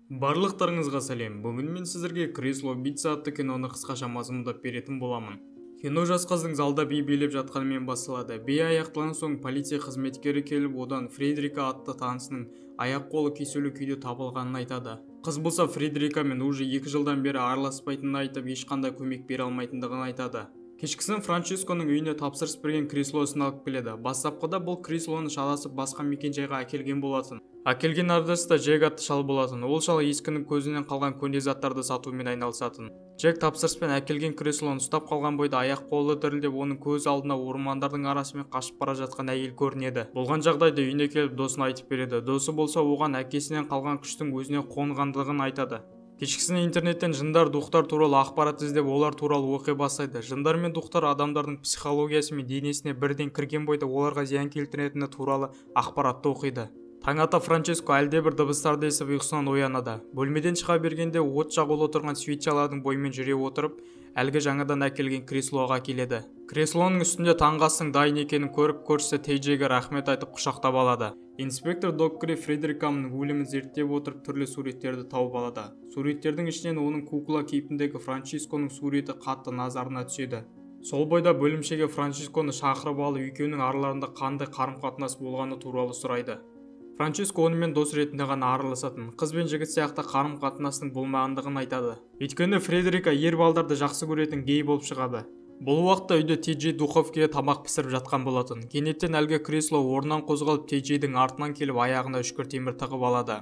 Барлықтарыңызға сәлем. Бүгін мен сіздерге «Кресло убийца» атты киноны қысқаша мазмұндап беретін боламын. Кино жас қыздың залда би билеп жатқанымен басталады. Би аяқталған соң полиция қызметкері келіп, одан Фредерика атты танысының аяқ-қолы кесулі күйде табылғанын айтады. Қыз болса Фредерикамен уже 2 жылдан бері араласпайтынын айтып, ешқандай көмек бере алмайтындығын айтады. Кешкісін Франческоның үйіне тапсырыс берген креслосын алып келеді. Бастапқыда бұл креслоны шатасып басқа мекен-жайға әкелген болатын. Әкелген адреста Джек атты шал болатын. Ол шал ешкінің көзінен қалған көне заттарды сатумен айналысатын. Джек тапсырыспен әкелген креслоны ұстап қалған бойда аяқ-қолы дірілдеп, оның көз алдына ормандардың арасымен қашып бара жатқан әйел көрінеді. Болған жағдайды үйіне келіп досына айтып береді. Досы болса оған әкесінен қалған күштің өзіне қонғандығын айтады. Кешкісін интернеттен жындар, духтар туралы ақпарат іздеп, олар туралы оқи бастайды. Жындар мен духтар адамдардың психологиясы мен денесіне бірден кірген бойда оларға зиян келтіретіні туралы ақпаратты оқиды. Таң ата Франческо әлдебір дыбыстарды естіп, ұйқысынан оянады. Бөлмеден шыға бергенде от жағулы тұрған свечалардың бойымен жүре отырып, әлгі жаңадан әкелген креслоға келеді. Креслоның үстінде таңғы астың дайын екенін көріп, көршісі Тейджеге рахмет айтып, құшақтап алады. Инспектор Доккри Фредериканың өлімін зерттеп отырып, түрлі суреттерді тауып алады. Суреттердің ішінен оның кукла кейпіндегі Франческоның суреті қатты назарына түседі. Сол бойда бөлімшеге Франческоны шақырып алып, екеуінің араларында қандай қарым-қатынас болғаны туралы сұрайды. Франческо онымен дос ретінде ғана араласатын, қыз бен жігіт сияқты қарым-қатынастың болмағандығын айтады. Өйткені Фредерика ер балдарды жақсы көретін гей болып шығады. Бұл уақытта үйде Ти духовкеге тамақ пісіріп жатқан болатын. Кенеттен әлгі кресло орнынан қозғалып, Ти-дің артынан келіп, аяғына үшкір темір тығып алады.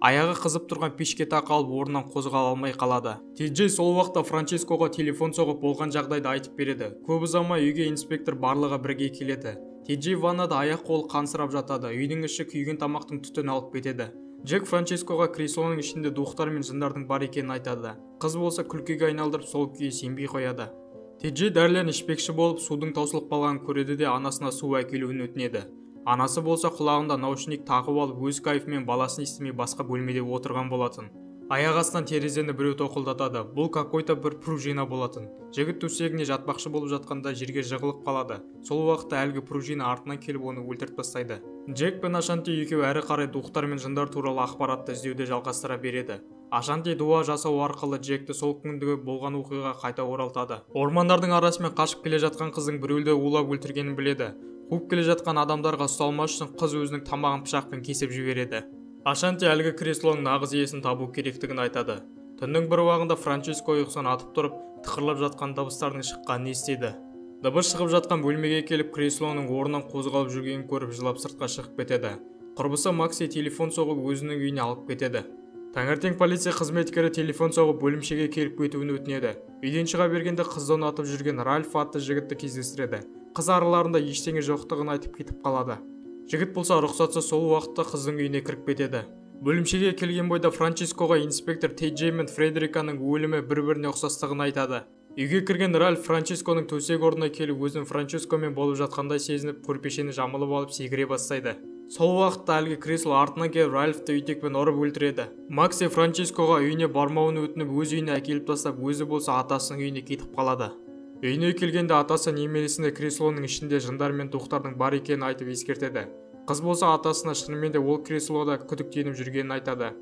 Аяғы қызып тұрған пешке тақалып, орнынан қозғала алмай қалады. Ти сол уақытта Франческоға телефон соғып, болған жағдайды айтып береді. Көп ұзамай үйге инспектор барлығы бірге келеді. Ти ваннада аяқ-қолы қансырап жатады. Үйдің іші күйген тамақтың түтіні алып кетеді. Джек Франческоға креслоның ішінде духтар мен жындардың бар екенін айтады. Қыз болса күлкіге айналдырып, сол күйі сенбей қояды. Ти дәрілерін ішпекші болып, судың таусылып қалғанын көреді де, анасына су әкелуін өтінеді. Анасы болса құлағында наушник тағып алып, өз кайфымен баласын естімей басқа бөлмеде отырған болатын. Аяқ астынан терезені біреу тоқылдатады. Бұл какой-то бір пружина болатын. Жігіт төсегіне жатпақшы болып жатқанда жерге жығылып қалады. Сол уақытта әлгі пружина артынан келіп, оны өлтіріп тастайды. Джек пен Ашанти екеуі әрі қарай духтар мен жындар туралы ақпаратты іздеуді жалғастыра береді. Ашанти дуа жасау арқылы Джекті сол күнгі болған оқиғаға қайта оралтады. Ормандардың арасымен қашып келе жатқан қыздың біреуді улап өлтіргенін біледі. Қуып келе жатқан адамдарға ұсталмас үшін қыз өзінің тамағын пышақпен кесіп жібереді. Ашанти әлгі креслоның нағыз иесін табу керектігін айтады. Түннің бір уағында Франческо ұйқысынан атып тұрып, тықырлап жатқан дыбыстардың шыққанын естиді. Дыбыс шығып жатқан бөлмеге келіп, креслоның орнынан қозғалып жүргенін көріп, жылап сыртқа шығып кетеді. Құрбысы Макси телефон соғып, өзінің үйіне алып кетеді. Таңертең полиция қызметкері телефон соғып, бөлімшеге келіп кетуін өтінеді. Үйден шыға бергенде қызды ұнатып жүрген Ральф атты жігітті кездестіреді. Қыз араларында ештеңе жоқтығын айтып, кетіп қалады. Жігіт болса рұқсатсыз сол уақытта қыздың үйіне кіріп кетеді. Бөлімшеге келген бойда Франческоға инспектор Тейджей мен Фредериканың өлімі бір-біріне ұқсастығын айтады. Үйге кірген Ральф Франческоның төсек орнына келіп, өзін Франческомен болып жатқандай сезініп, көрпешені жамылып алып, секіре бастайды. Сол уақытта әлгі кресло артынан келіп, Ральфті үйтекпен ұрып өлтіреді. Макси Франческоға үйіне бармауын өтініп, өз үйіне әкеліп тастап, өзі болса атасының үйіне кетіп қалады. Үйіне келгенде атасы немересіне креслоның ішінде жындар мен духтардың бар екенін айтып ескертеді. Қыз болса атасына шынымен де ол креслода күдіктеніп жүргенін айтады.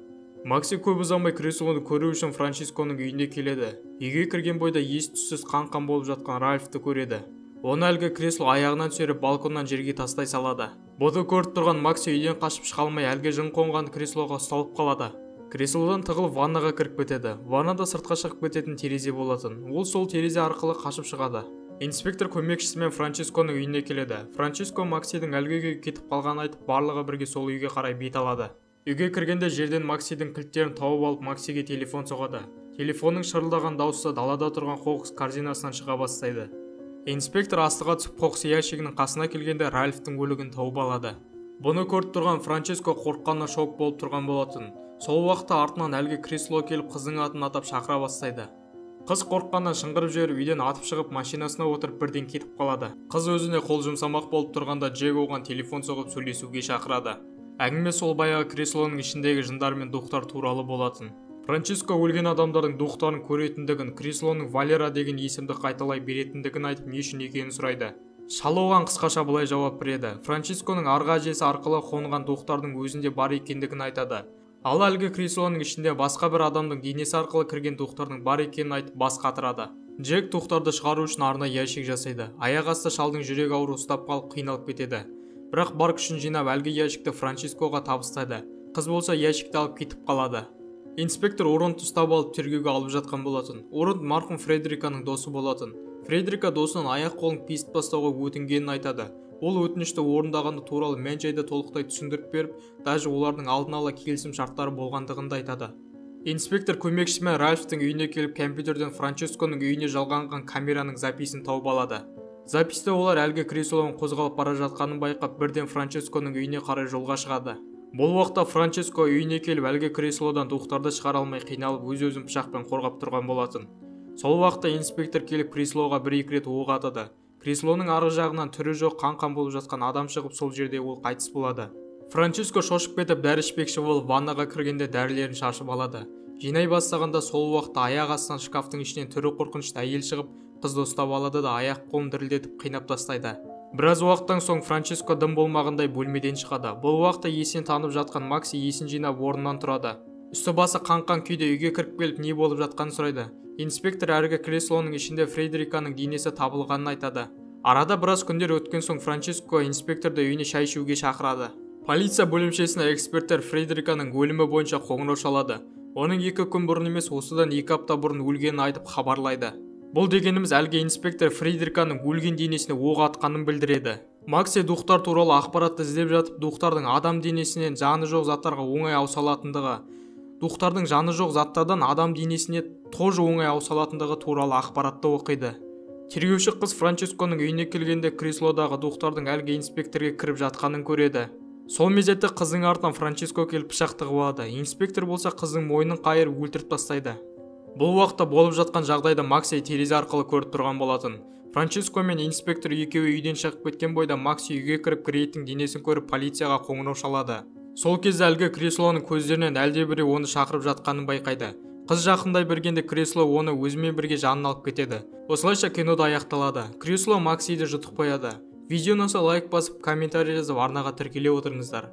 Макси көп ұзамай креслоны көру үшін Франческоның үйіне келеді. Үйге кірген бойда ес-түссіз қан-қан болып жатқан Ральфті көреді. Оны әлгі кресло аяғынан сүйреп, балконнан жерге тастай салады. Бұны көріп тұрған Макси үйден қашып шыға алмай, әлгі жын қонған креслоға ұсталып қалады. Креслодан тығылып, ваннаға кіріп кетеді. Ваннада сыртқа шығып кететін терезе болатын. Ол сол терезе арқылы қашып шығады. Инспектор көмекшісімен Франческоның үйіне келеді. Франческо Максидің әлгі үйге кетіп қалғанын айтып, барлығы бірге сол үйге қарай бет алады. Үйге кіргенде жерден Максидің кілттерін тауып алып, Максиге телефон соғады. Телефонның шырылдаған дауысы далада тұрған қоқыс корзинасынан шыға бастайды. Инспектор астыға түсіп, қоқыс ящигінің қасына келгенде Ральфтың өлігін тауып алады. Бұны көріп тұрған Франческо қорыққаннан шок болып тұрған болатын. Сол уақытта артынан әлгі кресло келіп, қыздың атын атап шақыра бастайды. Қыз қорыққаннан шыңғырып жіберіп, үйден атып шығып, машинасына отырып, бірден кетіп қалады. Қыз өзіне қол жұмсамақ болып тұрғанда Джек оған телефон соғып, сөйлесуге шақырады. Әңгіме сол баяғы креслоның ішіндегі жындар мен духтар туралы болатын. Франческо өлген адамдардың духтарын көретіндігін, креслоның Валера деген есімді қайталай беретіндігін айтып, не үшін екенін сұрайды. Шал оған қысқаша былай жауап береді. Франческоның арғы әжесі арқылы қонған духтардың өзінде бар екендігін айтады. Ал әлгі креслоның ішінде басқа бір адамның денесі арқылы кірген духтардың бар екенін айтып бас қатырады. Джек духтарды шығару үшін арнайы ящик жасайды. Аяқ асты шалдың жүрек ауруы ұстап қалып қиналып кетеді. Бірақ бар күшін жинап әлгі ящикті Франческоға табыстайды. Қыз болса ящикті алып кетіп қалады. Инспектор Оронт ұстап алып тергеуге алып жатқан болатын. Оронт марқұм Фредериканың досы болатын. Фредерика досынан аяқ қолын кесіп тастауға өтінгенін айтады. Ол өтінішті орындағаны туралы мән-жайды толықтай түсіндіріп беріп, даже олардың алдын ала келісім шарттары болғандығын да айтады. Инспектор көмекшісімен Ральфтың үйіне келіп, компьютерден Франческоның үйіне жалғанған камераның записін тауып алады. Записте олар әлгі креслоның қозғалып бара жатқанын байқап, бірден Франческоның үйіне қарай жолға шығады. Бұл уақытта Франческо үйіне келіп, әлгі креслодан духтарды шығара алмай қиналып, өз-өзін пышақпен қорғап тұрған болатын. Сол уақытта инспектор келіп креслоға бір-екі рет оқ атады. Креслоның арғы жағынан түрі жоқ қан-қан болып жатқан адам шығып, сол жерде ол қайтыс болады. Франческо шошып кетіп, дәрі ішпекші болып ваннаға кіргенде дәрілерін шашып алады. Жинай бастағанда сол уақытта аяқ астынан шкафтың ішінен түрі қорқынышты әйел шығып, қызды ұстап алады да аяқ қолын дірілдетіп қинап тастайды. Біраз уақыттан соң Франческо дым болмағандай бөлмеден шығады. Бұл уақытта есін танып жатқан Макси есін жинап орнынан тұрады. Үсті басы қан-қан күйде үйге кіріп келіп не болып жатқанын сұрайды. Инспектор әргі креслоның ішінде Фредериканың денесі табылғанын айтады. Арада біраз күндер өткен соң Франческо инспекторды үйіне шай ішуге шақырады. Полиция бөлімшесіне эксперттер Фредериканың өлімі бойынша қоңырау шалады. Оның 2 күн бұрын емес, осыдан 2 апта бұрын өлгенін айтып хабарлайды. Бұл дегеніміз әлгі инспектор Фредериканың өлген денесіне оқ атқанын білдіреді. Макси духтар туралы ақпаратты іздеп жатып, духтардың адам денесінен жаны жоқ заттарға оңай ауыса алатындығы, духтардың жаны жоқ заттардан адам денесіне тоже оңай ауыса алатындығы туралы ақпаратты оқиды. Тергеуші қыз Франческоның үйіне келгенде креслодағы духтардың әлгі инспекторге кіріп жатқанын көреді. Сол мезетте қыздың артынан Франческо келіп пышақ тығып алады. Инспектор болса қыздың мойнын қайырып өлтіріп тастайды. Бұл уақытта болып жатқан жағдайды Макси терезе арқылы көріп тұрған болатын. Франческо мен инспектор екеуі үйден шығып кеткен бойда Макси үйге кіріп Грейттің денесін көріп полицияға қоңырау шалады. Сол кезде әлгі креслоның көздерінен әлдебіреу оны шақырып жатқанын байқайды. Қыз жақындай бергенде кресло оны өзімен бірге жанын алып кетеді. Осылайша кинода аяқталады. Кресло Максиді жұтып қояды. Видео ұнаса лайк басып, комментарий жазып, арнаға тіркеле отырыңыздар.